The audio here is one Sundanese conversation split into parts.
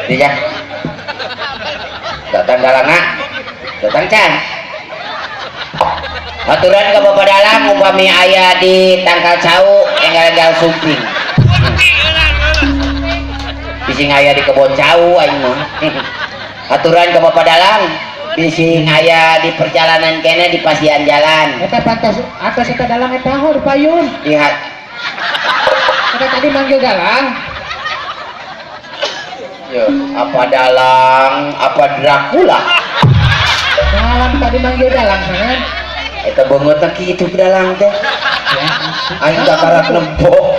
Iya. Datang dalangna. Datang can. Aturan ke Bapak Dalang upami aya di tangkal cau enggal-enggal sumping. Bising aya di kebon cau aing mah. Aturan ke Bapak Dalang bising aya di perjalanan kene di pasian jalan. Eta pantas atas eta dalang eta ho di payun. Lihat. Eta tadi manggil dalang. Yo, apa dalang, apa Dracula? Dalang tadi manggil dalang kan. Eta beungeutna kitu dalang teh. Aing kakarak nempo.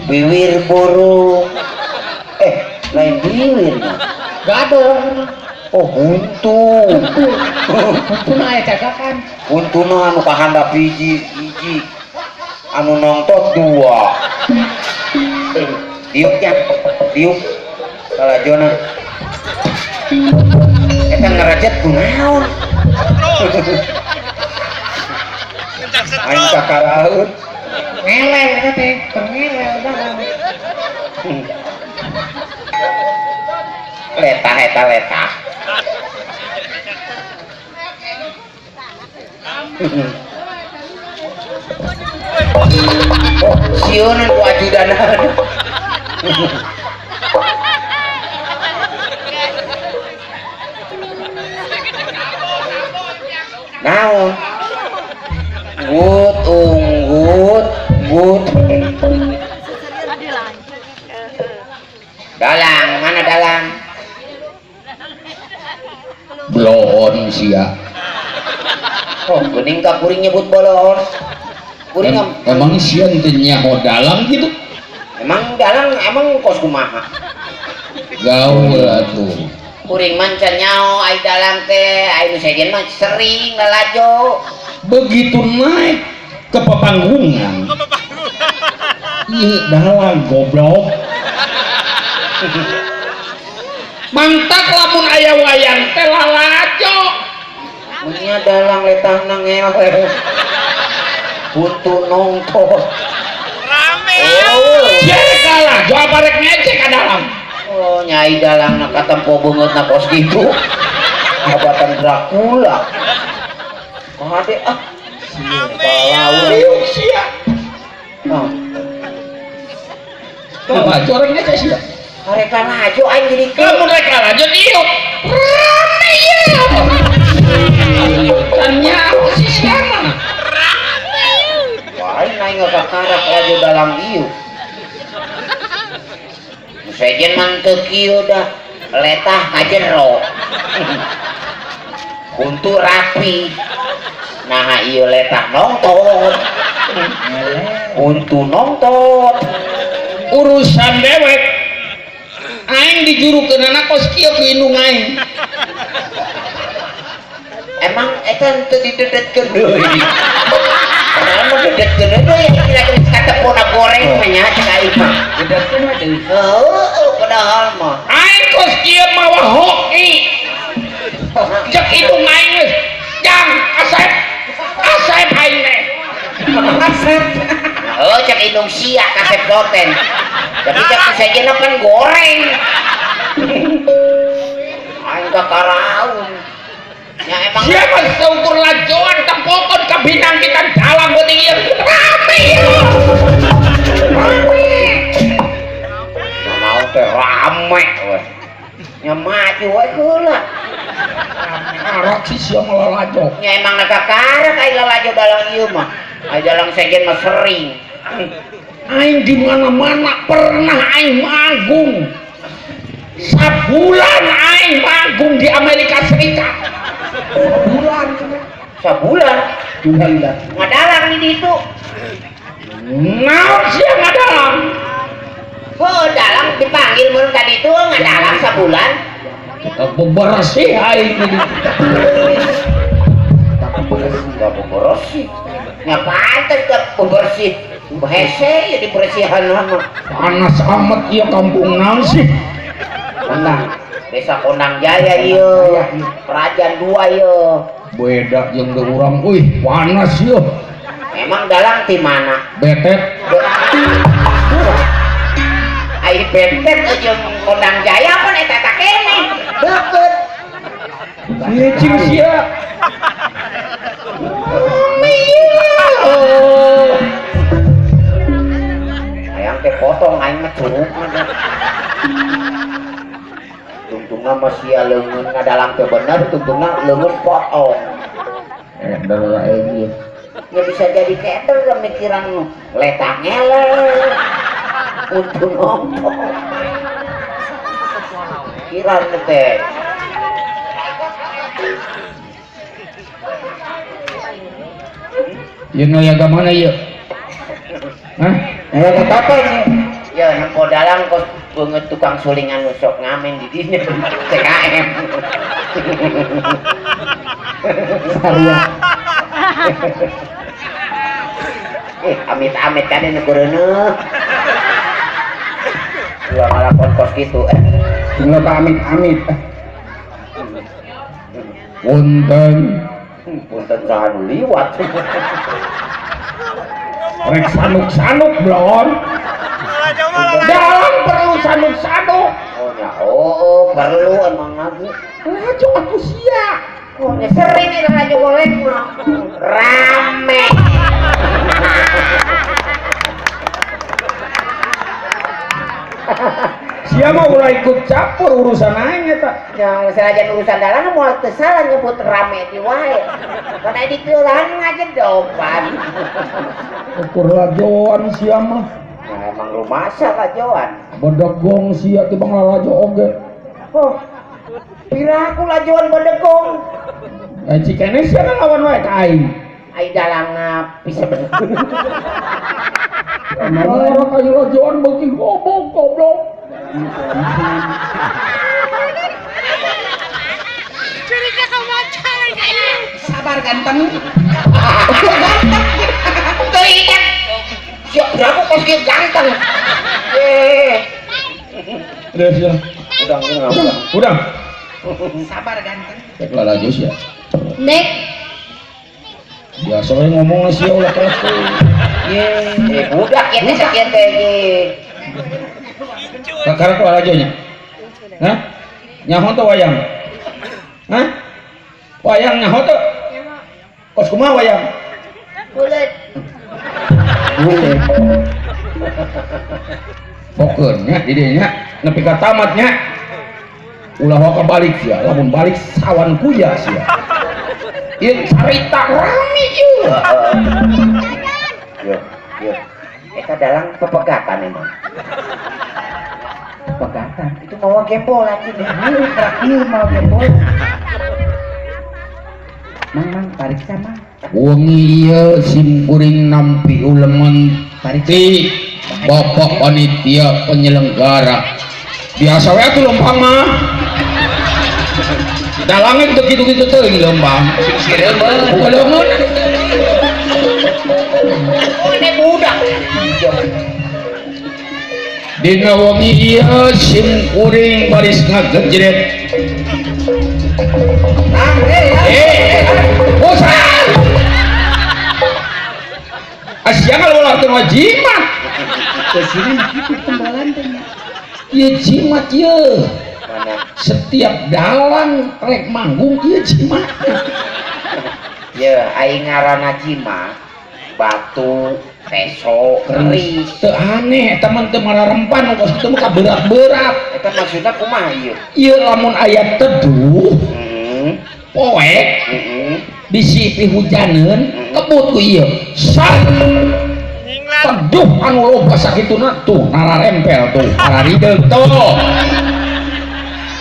Biwir burung. Lain biwir mah. Gado. Oh, huntu. Huntu mah aya cagakan. Huntuna anu kahandap hiji, hiji. Anu nongtot dua. Diuk nya, diuk. Kalajona. Eta ngerajet kunaon? Aing kakaraeun. Ngelel eta teh, ngelel dalang. Letah eta letah. Oh, sieun ku ajudanna. Naon? Gut unggut gut. Dalang, mana dalang? Blon sia. Oh, geuning ka kuring nyebut bolon. Kuring emang sia teu nyaho dalang gitu? Emang dalang emang kos kumaha? Gaul atuh. Kuring mah can nyaho ai dalang teh, ai nu sejen mah sering lalajo. Begitu naik ke pepanggungan. Ieu dalang goblok. Mangtak lamun aya wayang teh lalajo. Munya dalang letahna ngeleh. Buntu nongtot. Rame. Oh, Sia rek lalajo apa rek ngecek ka dalang? Oh, nyai dalangna katempo beungeutna kos kitu. Abatan Dracula. Kade ah. Sia. Liuk sia. Ah. Lalajo rek ngecek sia. Arek lalajo aing jadi ke. Lamun rek lalajo diuk. Rame ieu. Can nyaho si sia mah. Wah, aing aing ngakakarak lalajo dalang ieu. Sejen mah teu kieu dah. Letah ka jero. Huntu rapi. Nah ieu letah nongtot. Huntu nongtot. Urusan dewek. Aing dijurukeunana kos kieu ku indung aing. Emang eta teu didedetkeun deui. Padahal mah dedetkeun deui kira-kira katepona goreng mah nya cek aing mah. Dedetkeun mah deui. Heueuh padahal mah. Aing kos kieu mawa hoki. Cek indung aing geus. Jang Asep. Asep aing teh. Asep. Oh, cek indung sia kasep doten. Tapi cek sejenna pan goreng. Aing kakaraun. Ya emang Sia mah saukur lajoan tempokon ka bintang kita dalang beuting ieu. Rame ieu. Rame. Mau teh rame we. Nya maju we heula. Arak si sia mah lalajo. Nya emang kakarak ai lalajo dalang ieu mah. Ai dalang sejen mah sering. Aing di mana-mana pernah aing manggung. Sabulan aing manggung di Amerika Serikat. Sabulan. Sabulan. Bulan. Ngadalang di ditu. Naon sia ngadalang? Oh, dalang dipanggil mun ka ditu ngadalang sabulan. Kita bebersih aing di ditu. Enggak bebersih. Nya pantes ke bebersih. Hese ya dibersihan mah. Panas amat ieu kampung naon sih? Kondang. Desa Kondang Jaya ieu. Kerajaan dua ieu. Beda jeung deui urang euy, panas ieu. Emang dalang ti mana? Betet. Ai Ai bentet jeung Kondang Jaya pan eta eta keneh. Deukeut. Cing sia. Hayang teh potong aing mah curug mah. Tungtungna mah sia leungeun ngadalang teh bener, tungtungna leungeun potong. Ender aing ieu. Ya bisa jadi keder pemikiran nu letang eleh. Untung ompong. Pikiran teh. Ieu nu aya mana ieu? Hah? Aya apa ini? Ya nempo dalang kos beungeut tukang sulingan nu sok ngamen di dinya CKM. Sarua. Amit-amit kade nu kureuneuh. Ulah ngalakon kos kitu eh. Ulah ka amit-amit. Punten. Punten saha nu liwat. Rek sanuk-sanuk blon. Dalam perlu sanuk-sanuk. Oh nya, oh perlu emang lagi. Laju aku sia. Oh nya sering eta laju golek mah. Rame. Sia mah ulah ikut campur urusan aing eta. Ya sanajan urusan dalang moal teu salah nyebut rame di wae. Kana di kelurahan ngajedopan. Ukur lajoan sia mah. Nah, emang rumasa lajoan. Bedegong sia tibang lalajo oge. Oh. Pira aku lajoan bedegong. Eh cikene sia lawan wae ka aing. Ai dalangna bisa bener. Malah kayu lajoan beuki gobok goblok. Curiga kawaca lagi. Sabar ganteng. Ganteng. Teu siap berapa kos kieu ganteng. Eh. Udah sia. Udah. Sabar ganteng. Cek lalajo sia. Nek. Biasa we ngomong sia ulah keras teh. Ye, budak ieu teh sakieu teh ye. Kakara ku lalajo nya. Hah? Nyaho teh wayang. Hah? Wayang nyaho teh? Kos kumaha wayang? Bulet. Bulet. Pokeun nya di dieu nya nepi ka tamat nya. Ulah waka balik sia, lamun balik sawan kuya sia. Ieu carita rame ieu. Yo, yo. Eta dalang pepegatan emang. Pepegatan itu mawa gembol lagi deh. Ieu mawa gembol. Mang mang tarik sama. Wengi ieu simkuring nampi uleman ti Bapak panitia penyelenggara. Biasa we atuh lempang mah. Dalangnya teu kitu-kitu teuing lempang. Sireumeun. Bukan. Ini budak. Dina wengi ieu simkuring baris ngagejret. Bosan. Asia kalau teu jimat. Kesini kitu tembalan teh nya. Ieu jimat ieu. Setiap dalang rek manggung ieu jimat. Ye, aing ngaranna jimat batu, peso, keris. Teu aneh eta mah teu mararempan kos kitu mah kaberat-berat. Eta maksudna kumaha ieu? Ieu lamun aya teduh, poek, bisi pihujaneun, kebut ku ieu. Sat. Teduh anu loba sakituna tuh nararempel tuh, nararideung tuh.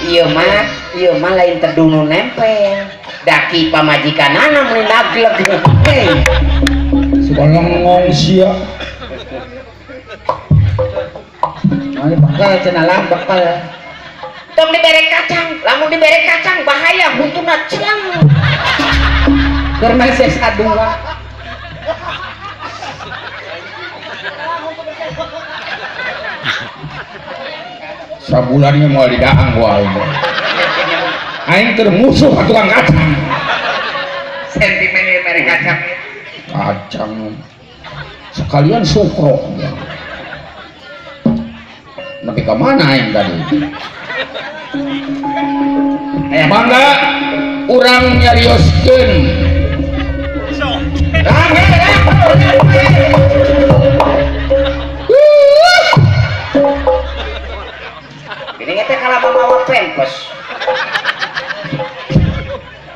Ieu mah lain teduh nu nempel. Daki pamajikanana meuni nagleg. Hei. Suka lengong sia. Mane bakal cenah lah bakal. Tong dibere kacang, lamun dibere kacang bahaya huntuna celang. Keur meses kadua. Sabulannya mau didaang wae. Aing keur musuh ka tukang kacang. Sentimen mere kacang. Kacang. Sekalian sukro. Nepi ka mana aing tadi? Mangga urang nyarioskeun. Ini teh kalau mamawa pempes.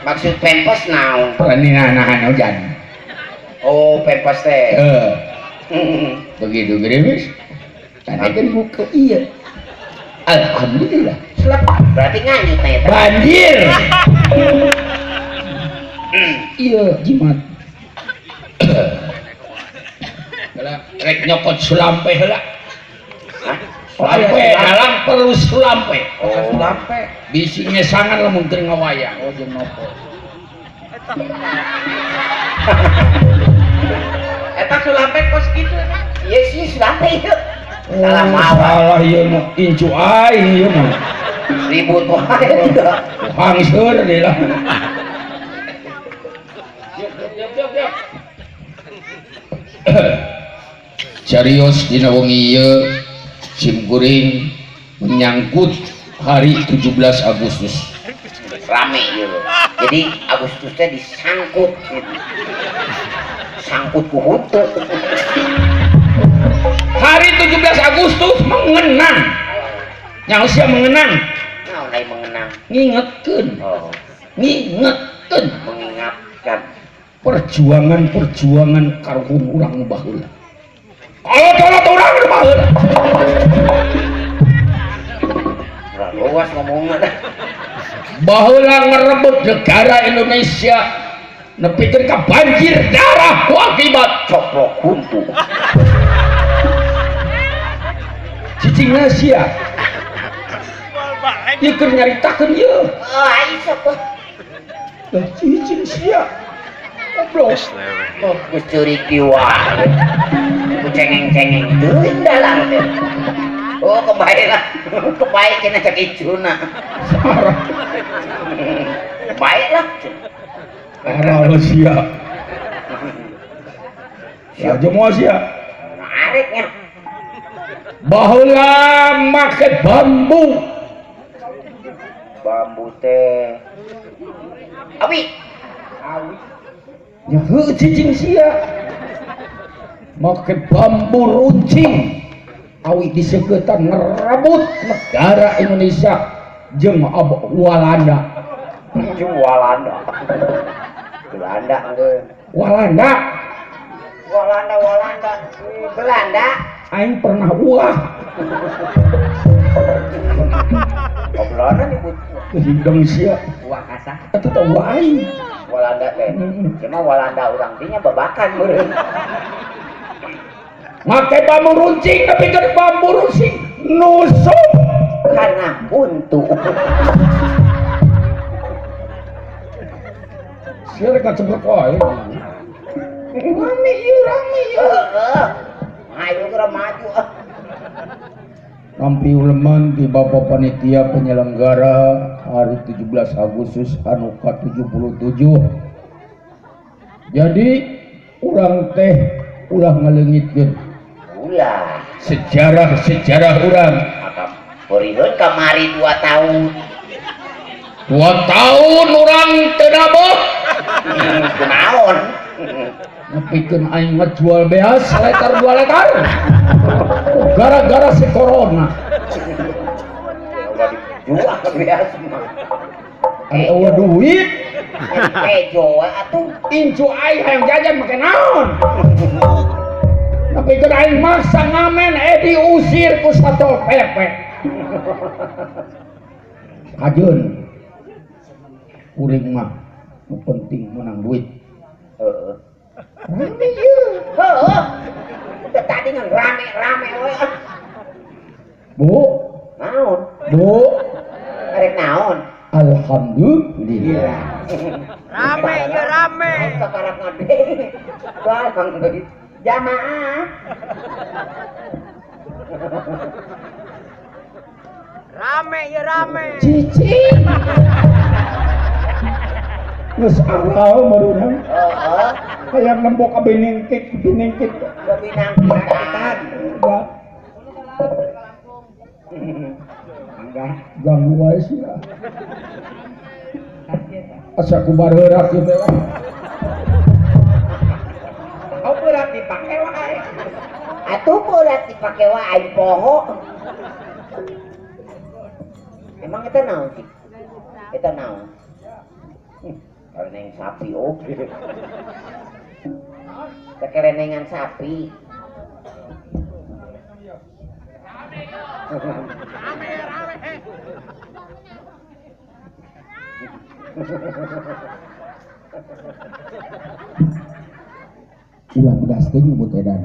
Maksud pempes naon? Ini nahan hujan. Oh, pempes teh. Begitu gerimis. Tadi kan buka iya. Alhamdulillah. Berarti nganyut teh. Banjir. Iya, jimat. Rek nyokot sulampe heula. Sulampe dalam perlu sulampe. Oh, sulampe. Bisi nyesangan lamun teu ngawayang. Oh, jeung nopo. Eta sulampe kos kitu emang. Iya sih sulampe ieu. Salah mawa. Salah ieu mah incu aing ieu mah. Ribut wae udah. Hangseur deui lah. Serius dina wengi ieu sim kuring menyangkut hari 17 Agustus. Rame ieu. Jadi Agustusnya disangkut gitu. Sangkut ku huntu. Hari 17 Agustus mengenang. Yang usia mengenang. Naon ai mengenang? Ngingetkeun. Oh. Ngingetkeun, mengingatkan perjuangan-perjuangan karuhun urang nu baheula. Kolot-kolot urang nu baheula. Luas ngomongna dah. Baheula ngerebut negara Indonesia nepikeun ka banjir darah ku akibat coplok huntu. Cicingna sia. Ieu keur nyaritakeun ieu. Oh, ai sok. Lah cicing sia. Goblok. Oh, geus ceurik wae. Ku cengeng-cengeng teuing dalang teh. Oh, kebaik lah. Kebaik kena cek icuna. Sarah. Baik lah. Parah lo sia. Ya jomo sia. Nariknya. Baheula make bambu. Bambu teh. Awi. Awi. Ya heuh cicing sia. Make bambu runcing. Awi diseketan ngerebut negara Indonesia jeung Walanda. Jeung Walanda. Belanda enggeus. Walanda. Walanda Walanda. Belanda. Aing pernah uah. Oh, Belanda nyebut. Hidung sia. Uah kasah. Atuh teh uah aing. Walanda teh. Cuma Walanda urang dinya babakan meureun. Make bambu runcing tapi keur bambu runcing nusuk karena buntu. Sia rek kacebrek wae. Rame ieu, rame ieu. Heeh. Ayo geura maju ah. Nampi uleman di Bapak Panitia Penyelenggara hari 17 Agustus anu ka-77. Jadi urang teh ulah ngaleungitkeun. Ulah sejarah-sejarah urang. Beureun kamari 2 tahun. 2 tahun urang teu naboh. Kunaon? Nepikeun aing ngejual beas seletar 2 letar. Gara-gara si corona. Udah dijual beas mah. Ari eueuh duit. Kejo atuh. Incu aing hayang jajan make naon? Nepikeun aing maksa ngamen diusir ku Satpol PP. Kajeun. Kuring mah nu penting menang duit. Heeh. Rame ieu. Heeh. Udah tadi ngan rame-rame we. Bu, naon? Bu, arek naon? Alhamdulillah. Rame ya rame. Kakarak ngade. Barang deui. Jamaah. Rame ya rame. Cicing. Geus aral meureunna. Heeh. Hayang nempo ka biningkit, biningkit. Binangkitan. Enggak. Ganggu wae sia. Asa ku bareurak ieu teh lah. Oh berat dipake wae. Atuh berat dipake wae aing poho. Emang eta naon sih? Eta naon? Kereneng sapi oge. Kerenengan sapi. Rame rame. Ulah pedas teh nyebut edan.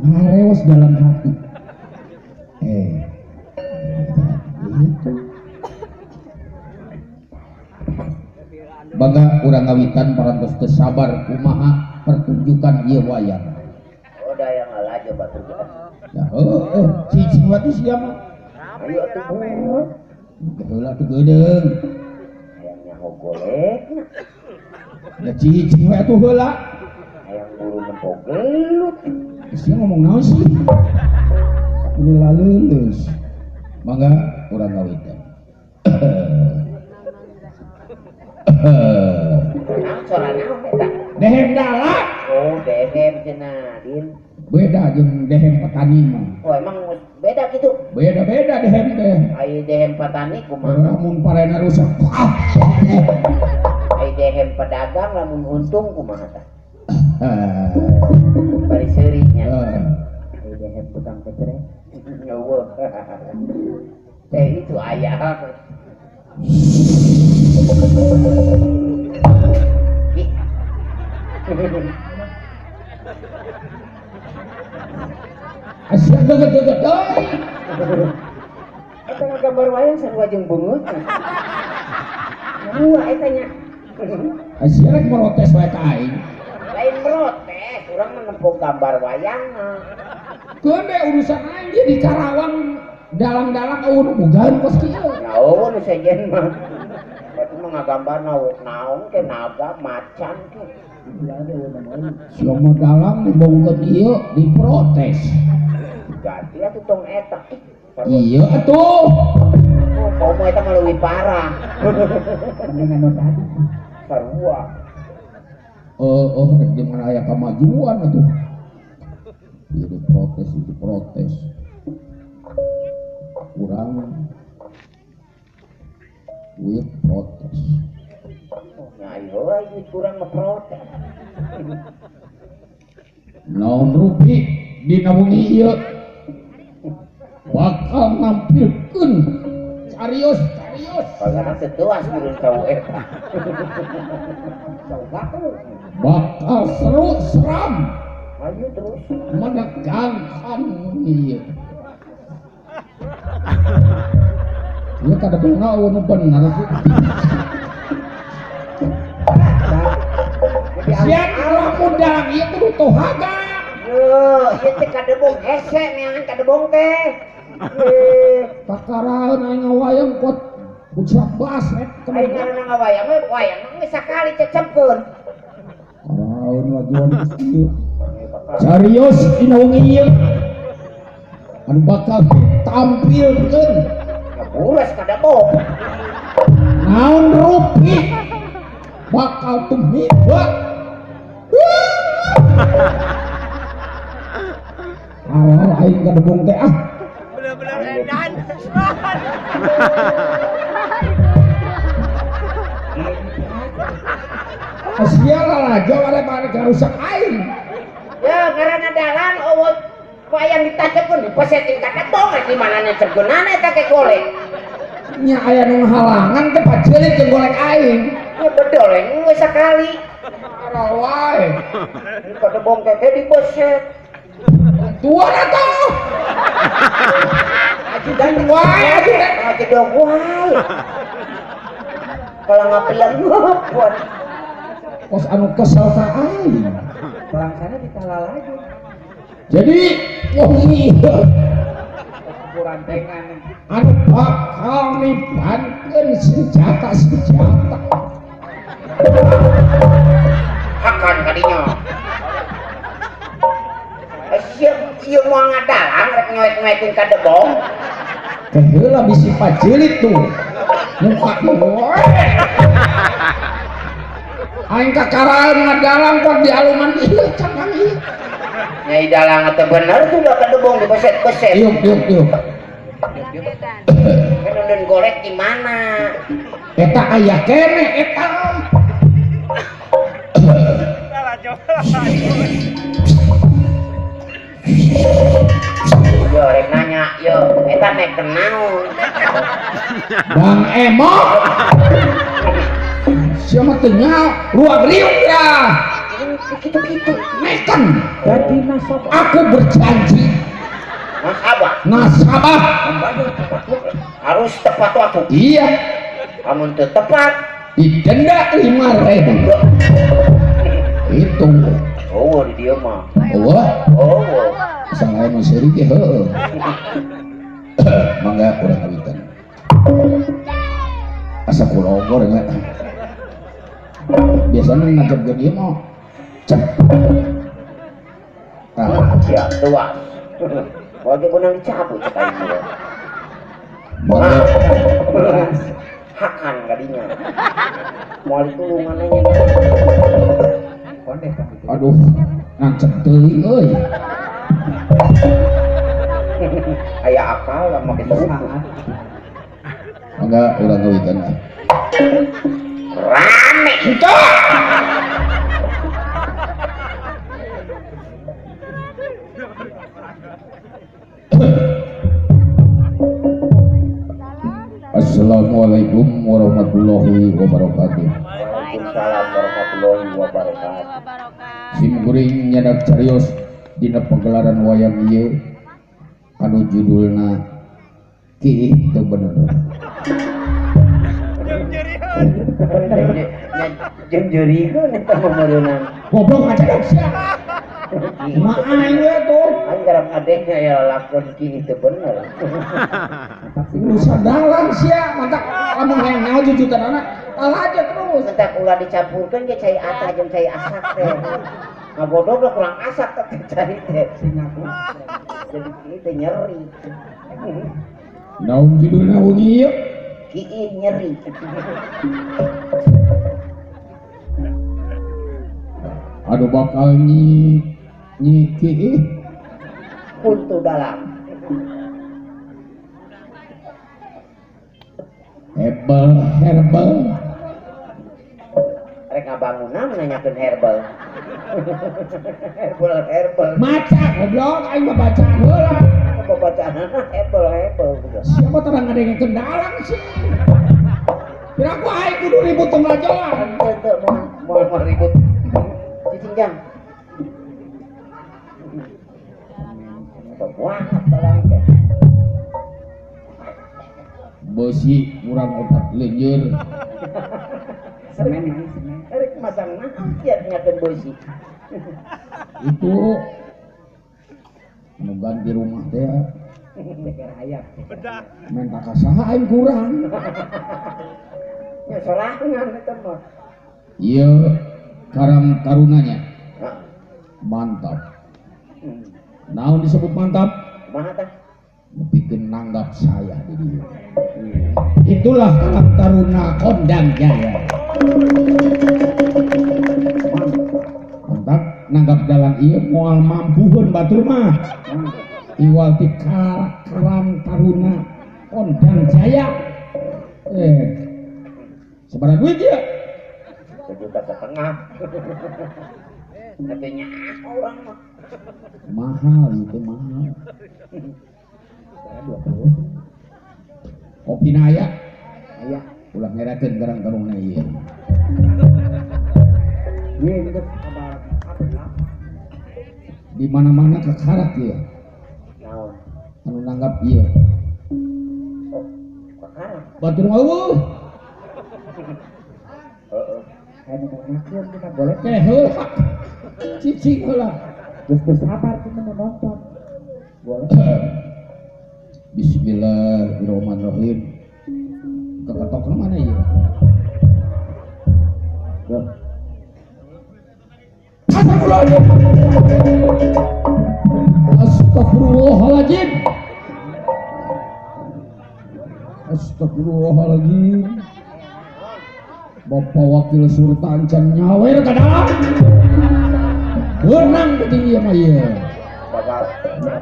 Ngareos dalam hati. Itu. Bangga urang ngawitan parantos teu sabar kumaha pertunjukan ieu wayang. Oh da yang lalajo batur kita. Ya heueuh, cicing wae sia mah. Ayo atuh buruh. Heula atuh geudeung. Hayang nyaho golekna. Ya cicing wae atuh heula. Hayang buru nempo gelut. Sia ngomong naon sih? Ini laleuleus. Mangga urang ngawitan. Naon sora naon eta? Dehem dalang. Oh, dehem cenah, Din. Beda jeung dehem petani mah. Oh, emang beda gitu. Beda-beda dehem teh. Ai dehem petani kumaha? Lamun parena rusak. Ai dehem pedagang lamun untung kumaha tah? Bari seuri nya. Ai dehem tukang kecere. Eueuh. Teh itu aya. Asyik geget-geget deui. Eta gambar wayang sarua jeung beungeut. Sarua eta nya. Asyik rek merotes wae ka aing. Lain merotes, urang mah nempo gambar wayangna. Keun urusan aing dia di Karawang dalang-dalang eueuh nu bogaan kos kieu. Nya eueuh nu sejen mah. Batu mah ngagambarna naon ke naga macan ke. Sia mah dalang dibongkeun ieu diprotes. Ganti atuh tong eta. Iya atuh. Oh, komo eta mah leuwih parah. Mending anu tadi. Sarua. Oh, rek di mana aya kamajuan atuh. Ieu diprotes, ieu diprotes. Urang duit protes. Nah, ayo duit kurang mah protes. Naon rupi dina wengi ieu bakal nampilkeun carios carios. Kalau teu tuas meureun cau eta. Cau batu. Bakal seru seram. Ayo terus menegangkan ieu. Ieu kadebongna eueuh nu bener sih. Sia lamun dalang ieu kudu tohaga. Yeuh, ieu teh kadebong hese neangan kadebong teh. Takaraeun aing ngawayang kot ucap basret. Aing ngaranna ngawayang we wayang mah geus sakali cecepkeun. Karaeun laguan ieu. Carios dina wengi ieu. Anu bakal ditampilkeun. Buras kadebong. Naon rupi bakal tumiba. Awal aing kadebong teh ah. Bener-bener edan. Asia lah jawa balik rusak aing. Ya ngaranna dalang eueuh wayang ditacepkeun dipesetin kadebong rek di mana nyecepkeunana eta ke golek. Nya aya nu halangan teh paceulit jeung golek aing. Ya bedol we geus sakali. Aral wae. Kadebong teh dibeset. Tuan atuh. Ajudan wae, ajudan. Ajudan wae. Kalau ngapelang buat. Kos anu kesel ka aing. Pelangsana ditala lagi. Jadi wong ieu kurantengan anu bakal nibankeun senjata-senjata. Hakan kadinya. Sieu ieu moal ngadalang rek nyoek-nyoekeun ka debong. Teh heula bisi pajelit tuh. Muka we. Aing kakaraan ngadalang kok di aluman ieu cangkang ieu. Nyai dalang teh bener sudah ka debong dibeset-beset. Iup iup iup. Kan nonton golek di mana? Eta aya kene eta. Yo rek nanya, yo eta nek kenaon? Bang Emok. Siapa teu nyaho ruang riuk ya. Gitu-gitu. Neken. Jadi nasabah. Aku berjanji. Nasabah. Nasabah harus tepat waktu. Iya. Amun teu tepat didenda 5.000. Itu. Oh, di dieu mah. Oh. Oh. Sangaya nu seuri ge heueuh. Mangga urang ngawitan. Asa kulogor nya. Biasana ngajabkeun ieu mah cep. Tah, sia tua. Moal ge beunang dicabut cek aing mah. Mangga hakan kadinya. Moal ditulungan nya. Aduh, nancep teuing euy. Aya akal lah make teu. Mangga urang ngawitan. Rame henteu. Assalamualaikum warahmatullahi wabarakatuh. Waalaikumsalam warahmatullahi wabarakatuh. Sim kuring nyadak carios dina pagelaran wayang ieu anu judulna Kiih Teu Bener. Jeung jeurieun eta mah meureunang. Goblok ngacadak sia. Mah aing we tuh. Aing garap adeknya ya lakon Kiih Teu Bener. Urusan dalang sia, mantak lamun hayang nyaho jujutan anak kalah aja terus. Mentak ulah dicampurkeun ge cai atah jeung cai asak teh. Ngagodog lah kurang asak teh cai teh. Jadi kieu teh nyeri. Naon judulna wengi ieu? Kiih nyeri. Aduh bakal nyi nyi kiih kuntu dalam. Herbal herbal. Rek ngabangunna menanyakeun herbal. Herbal herbal. Maca goblok aing mah bacaan heula. Bacaanna herbal herbal. Siapa terang ngadengekeun dalang sih. Piraku aing kudu ribut tong lajoan. Henteu teu moal moal ribut. Cicing jang. Banget dalang teh. Beusi kurang opat leunyeur. Semen mang semen. Rek masang naon sia nyakeun beusi. Itu anu ganti rumah teh. Ceker ayam. Menta ka saha aing kurang. Nya sorangan eta mah. Ieu karang tarunanya. Mantap. Naon disebut mantap? Kumaha tah? Bikin nanggap saya di dieu. Itulah Karang Taruna Kondang Jaya. Mantap nanggap dalang ieu moal mampuheun batur mah. Iwal ti Karang Taruna Kondang Jaya. Sabaraha duit ieu? 1,5 juta. Katanya orang mah. Mahal itu mahal. 20. Kopi na aya. Aya ulah ngerakeun Karang Taruna ieu. Ieu geus kabar Di mana-mana kakarak ieu. Naon? Anu nanggap ieu. Oh, kakarak. Batur mah eueuh. Heeh. Aya nu ngakeun kita boleh teh heula. Cicing heula. Geus geus sabar kudu nonton. Boleh. Bismillahirrahmanirrahim. Keketokna mana ieu? Astagfirullahaladzim. Astagfirullahaladzim. Astagfirullahaladzim. Bapak Wakil Sultan can nyawer ka dalam. Beunang penting ieu mah ieu. Bapak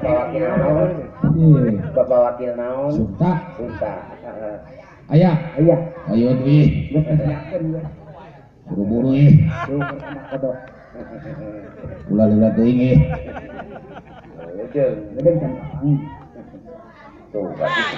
Wakil naon? Ieu. Bapak Wakil naon? Sultan. Sultan. Aya, Aya. Ayo tuh ih. Buru-buru ih. Ulah lila teuing ih. Tuh, bagus.